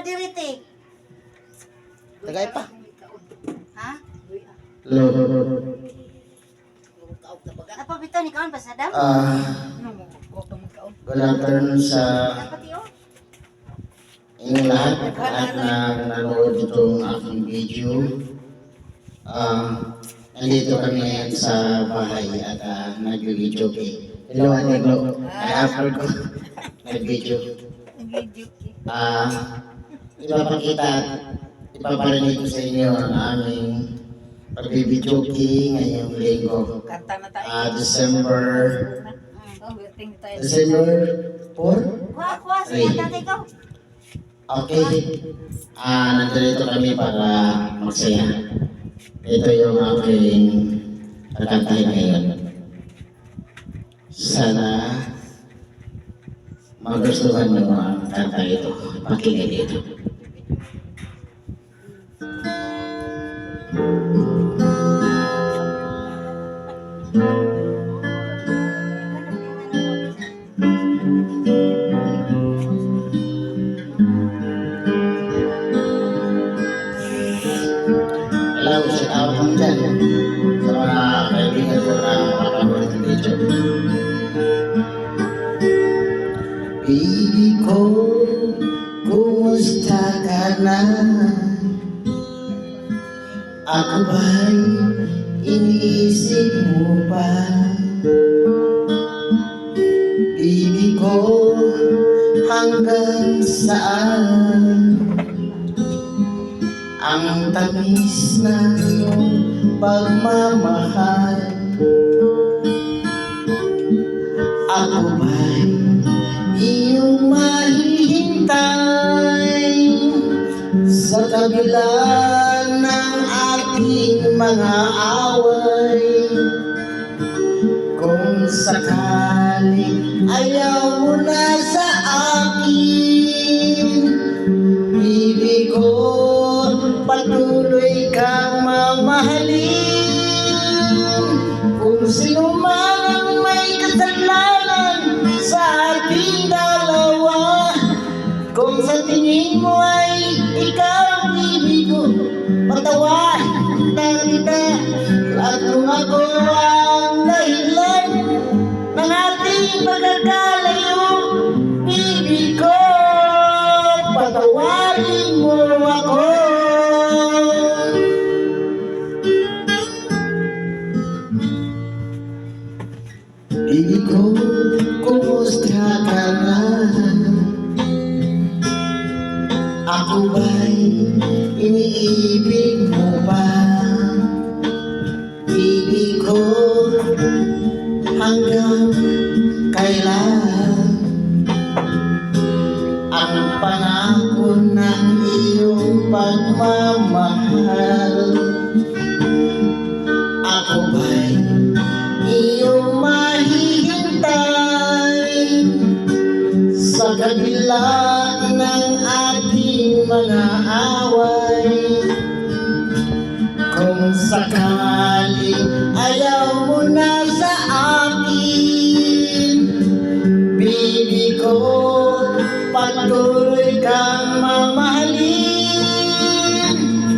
diri te. Tagay pa. Ha? Hello. Apa bitaw ni kaon pa sa dam? Good afternoon sa Dapat iyo. inyong lahat, lahat na nanood itong aking video. Nandito kami ngayon sa bahay at nag-video okay. Hello, Ate Glo. Ay, upload ko. Nag-video. Ipapakita at ipaparinig ko sa inyo ang aming pagbibidyo ngayong linggo. Kanta na tayo. December Oh, waiting tayo. December 4? Kuha, kuha sa Ay. tatay ko. Okay. Nandito kami para magsaya. Ito yung aking kakantahin ngayon. Sana magustuhan mo ang kanta ito. Pakinggan ito. Hello, shout out kami dyan sa mga kaibigan ko na makapanood ng video. Baby ko, kumusta ka na? Ako ba'y iniisip mo pa? Baby ko, hanggang saan? Ang tamis ng iyong pagmamahal. Ako ba'y iyong mahihintay sa kabila ng ating mga away? Kung sakali ayaw mo na sa akin, baby ko, patuloy kang mamahalin. Kung sino man ang may kasalanan sa ating dalawa, kung sa tingin mo ay ikaw, baby ko, patawarin na kita. At kung ako ang dahilan ng ating pagkakalayo, baby ko, patawarin mo ako. Baby ko, kumusta ka na? Ako ba'y iniibig mo pa? Baby ko, hanggang kailan? Ang pangako ng iyong pagmamahal, ako ba'y iyong mahihintay sa kabila ng ating mga away? Kung sakali ayaw mo na sa akin, baby ko, patuloy kang mamahalin.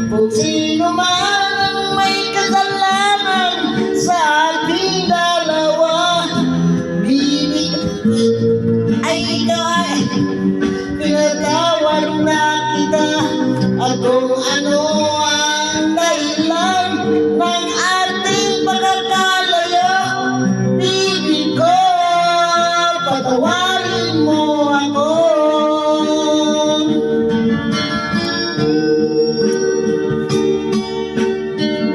Kung sino man ang may kasalanan sa ating dalawa, baby, ay ikaw ay pinatawad na kita. At kung ano ang dahilan ng ating pagkakalayo, baby ko, patawarin mo ako.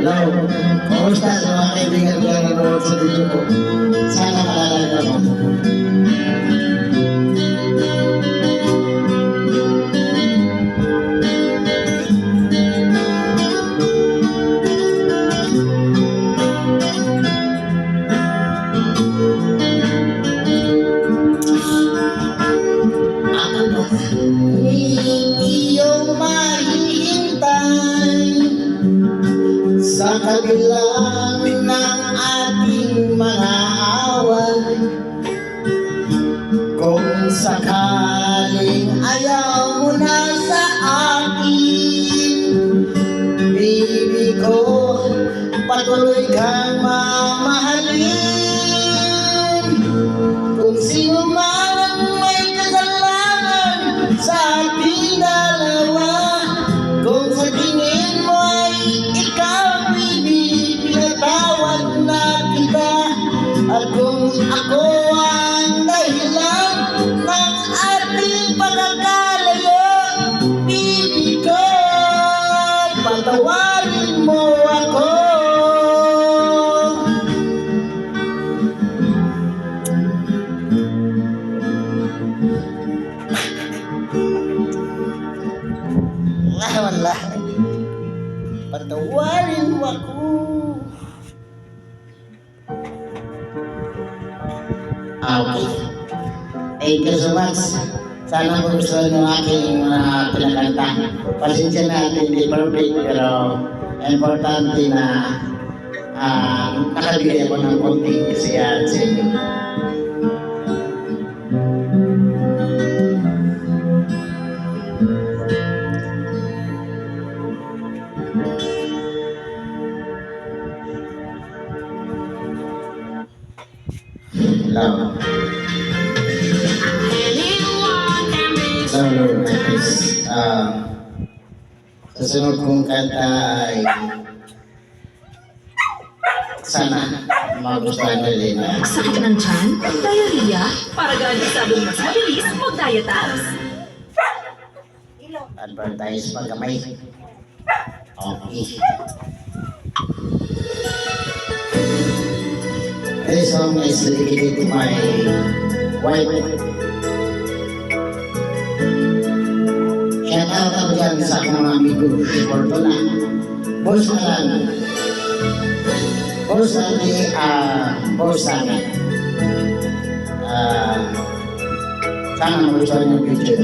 Hello, kumusta sa mga kaibigan ko na nanonood sa video ko? Sana malalala mo. Wala. Patawarin mo ako. Ah, okay. Thank you so much. Sana magustuhan yung aking mga pinakanta. Pasensya na at hindi perfect, pero importante na nakabigay ako ng konting kasiyahan sa inyo. Hello. Hello, Lord, please. Sa sunod kong kanta ay sana magustuhan nyo din. Sakit ng tiyan? Diarrhea? Para garantisadong mas mabilis, mag-Diatabs. Ilong. Advertise pa gamay. Okay. This song is dedicated to my wife. Shout out ako dyan sa akong mga amigo, Fortuna. Boss Alan. Boss Ali, Boss Ana. Sana magustuhan niyo yung video.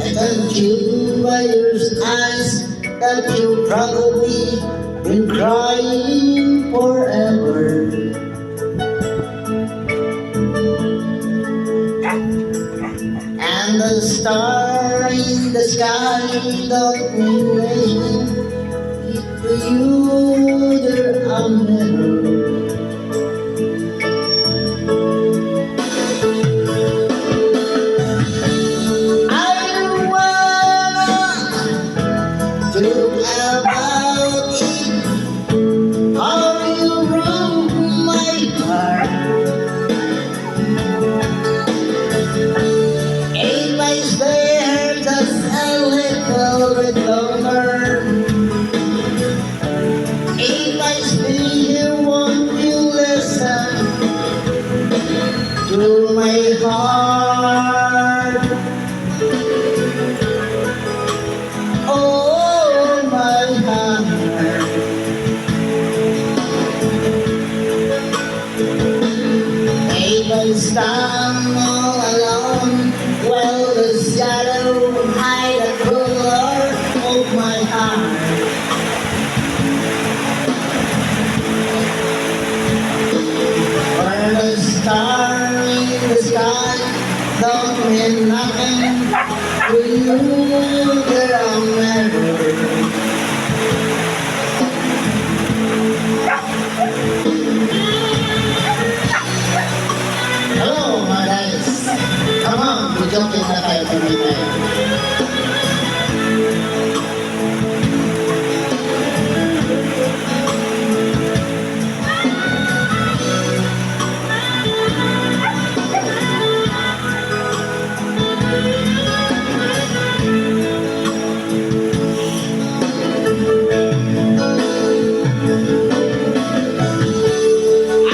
I can you by your eyes that you probably been crying forever. And the star in the sky don't mean anything to you, there I'll never. I wanna talk about it, how you broke my heart. If I stay here just a little bit longer, if I stay here, won't you listen to my heart? Oh, my heart. If I stand all alone, will the shadow hide the color of my heart? Where the star in the sky don't mean nothing to you, that I'll never. Hello, mga guys. Come on, videoke na tayo, tuloy tayo.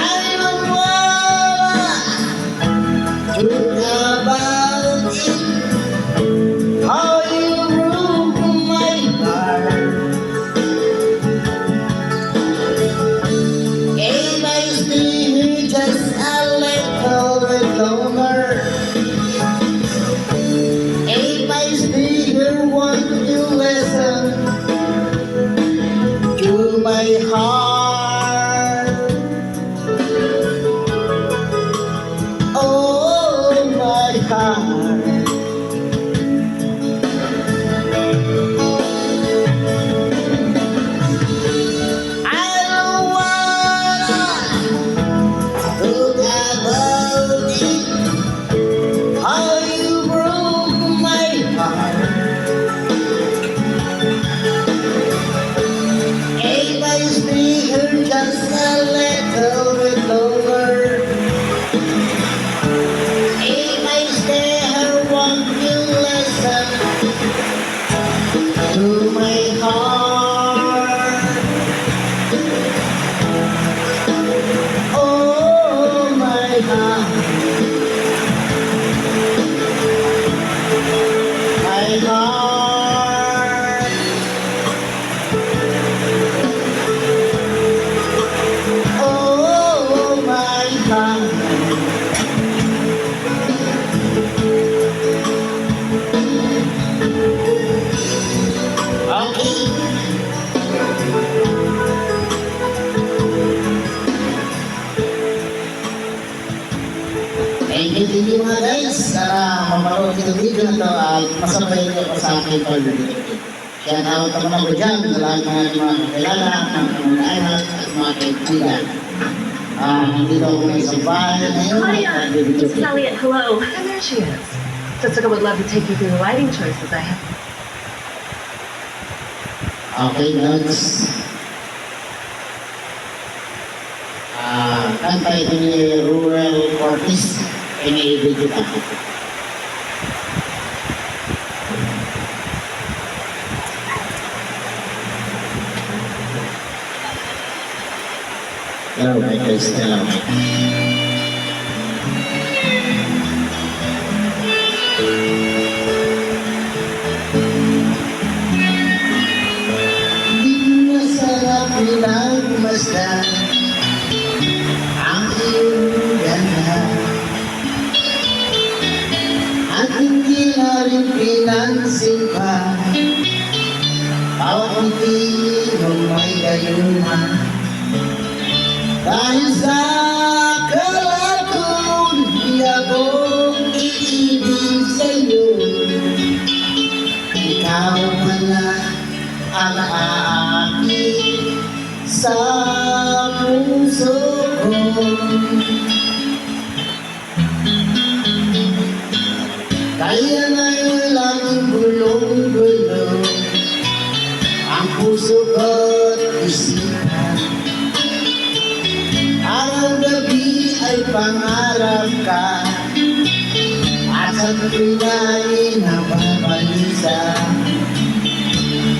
I don't wanna talk about it, how you broke my heart. If I stay here just a little bit longer, if I stay here, won't you listen to my heart? Oh, my heart. I don't wanna talk about it, how you broke my heart. If I stay here just a little bit longer, if I stay Thank you mga guys. Sana mapanood itong video na to at masabay niyo pa sa aking pag-video. Shout out naman ako dyan sa lahat ng aking mga kakilala, mga kamag-anak at mga kaibigan. Nandito ako ngayon sa bahay ngayon at Claudia, nag-video. it's Elliot. Hello. And there she is. Jessica would love to take you through the lighting choices I have. Okay, notes. Kanta ito ni Ruel Cortez, iniibig kita. Hello, guys. Hello. Di na sana pinagmasdan ang iyong ganda at hindi na rin pinansin pa bawat ngiti mo may gayuma dahil sa akala ko hindi ako iibig sa'yo. Ikaw pala ang aakit sa puso ko. Kaya ngayon laging gulong-gulo ang puso ko't isipan. Araw-gabi ay pangarap ka at sa tuwing ay napabalisa.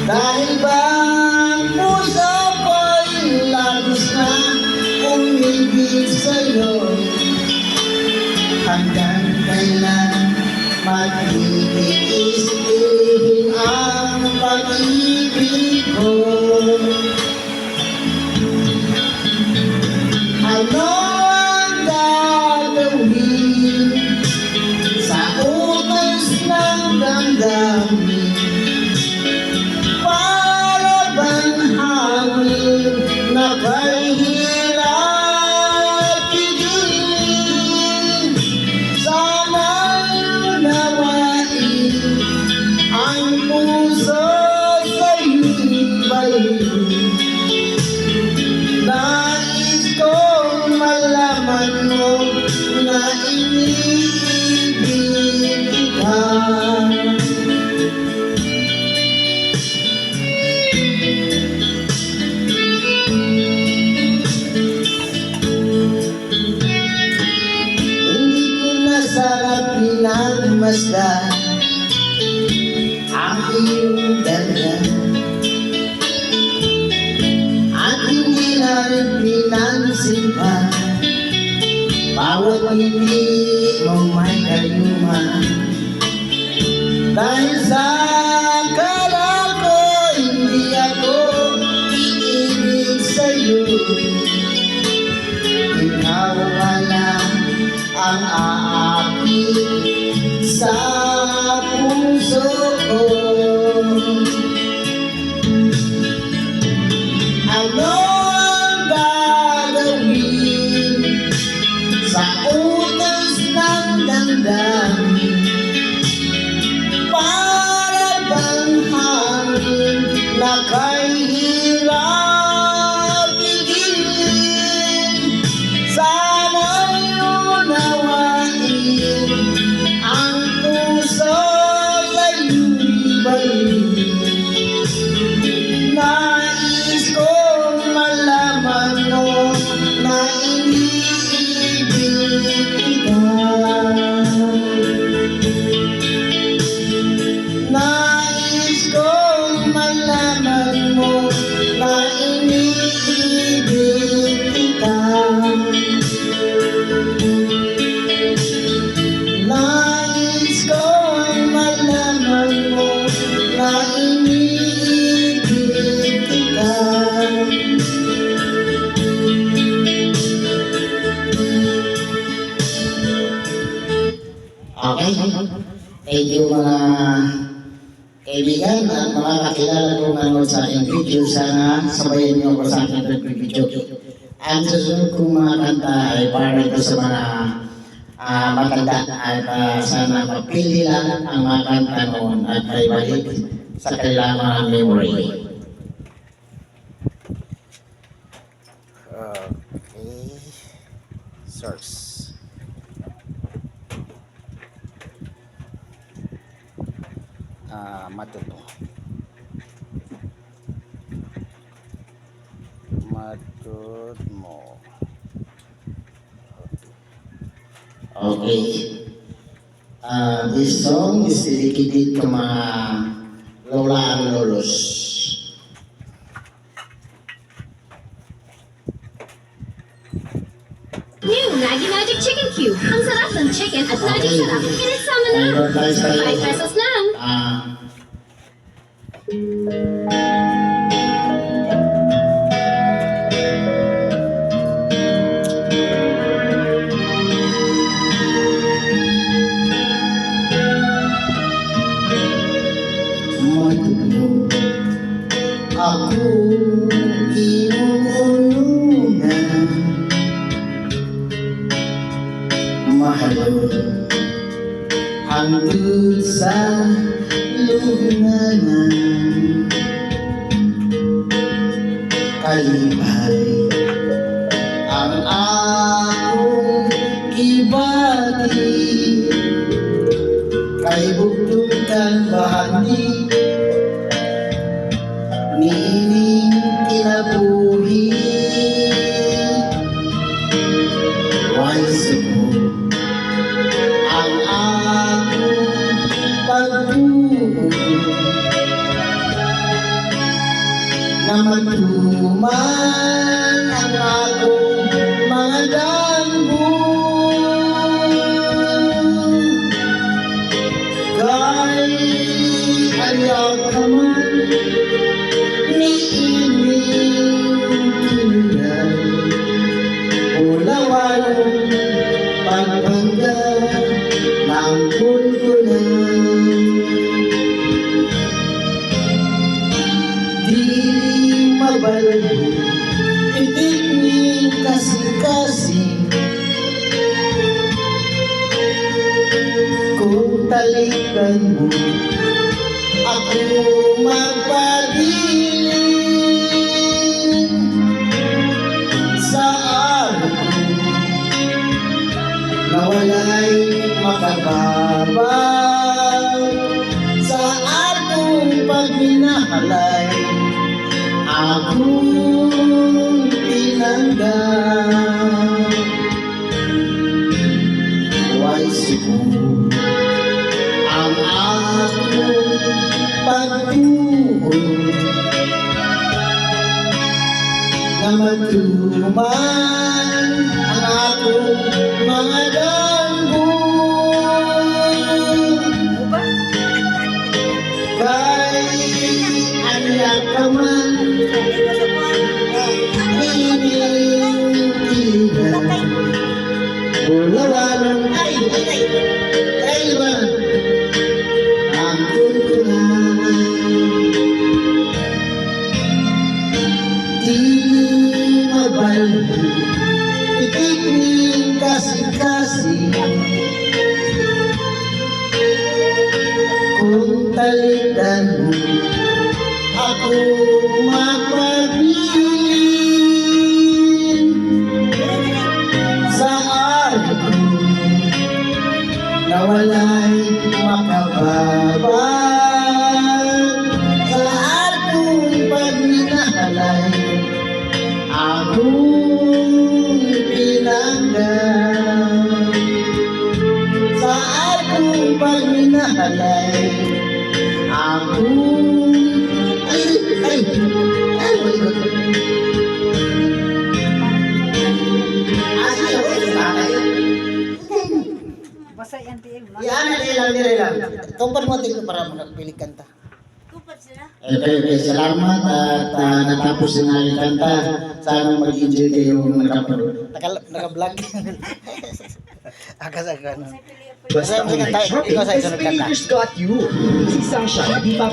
Dahil ba ang puso ko'y labis na umibig sa'yo? Hanggang kailan magtitiis ilihim ang pag-ibig ko? Ano ang gagawin sa utos ng damdamin? Para bang hangin na kay hirap pigilin? Sana'y unawain ang puso sa'yo'y baliw. Nais kong malaman mo na iniibig kita. Hindi ko na sana pinagmasdan ang iyong ganda at hindi na rin pinansin pa bawat ngiti mo may gayuma. Dahil sa akala ko hindi ako iibig sa'yo, ikaw pala ang aakit sa puso ko. Ano ang gagawin sa utos ng damdamin? Para bang hangin na kay hirap pigilin? Sana'y unawain ang puso sa'yo'y baliw. Nais kong malaman mo na iniibig kita. Nais kong malaman mo na iniibig kita. Nais kong malaman mo na iniibig kita. Okay. Thank you, mga kaibigan at mga kakilala ko manood sa aking video. Sana sabayan niyo ako sa aking pag-video. Ang susunod kong mga kanta ay para ito sa mga Matanda at sana mapili lang ang mga kanta noon at maibalik sa kanilang mga memory. Okay. Source. Matuto. Matut mo. Okay. This song is dedicated to mga lola and lolos. New Maggi Magic Chicken Cube. Ang sarap ng chicken at magic sarap. Pinagsama na. Advertise tayo. 5 pesos lang. Matulog ako inuulungan, mahalon hangtod sa lubnganan, kalipay ang akong kibati kay bugtong kang bahandi niining kinabuhi. Way suko ang akong pagtuo na magtuman ang akong mga damgo kay ayaw ka man niining kinay ulawan pagpangga ng kulkulan. Di mabalbo itik ni kasing-kasing kung talikan mo ako magpabilin sa araw ko na wala'y makababag sa atong pagminahalay akong pinangga. Way siguro ang akong pagtuo na magtuman ang akong mga damgo Uba? kay anya ka man nining tila Bulawanon ay ay ay ba ang kulkulan. Di mabalbo itik ning kasing-kasing kung talitan mo ako magpabilin sa araw ko na wala'y makababag sa atong pagminahalay akong pinangga sa atong pagminahalay akong ay ay ay ay. Ay, ay, ay. Basa yan, tiil. Yan, dili lang, dili lang. Tumpad mo tingko para makapili kanta. Kupad sila. Okay, salamat at natapos na ang kanta. Sana mag-enjoy kayo naka naka-vlog. Aka sa kanon. Basta Sa online kanta, shopping, ikaw sa isunod kanta. SPayLater's got you. Si Sasha, di pa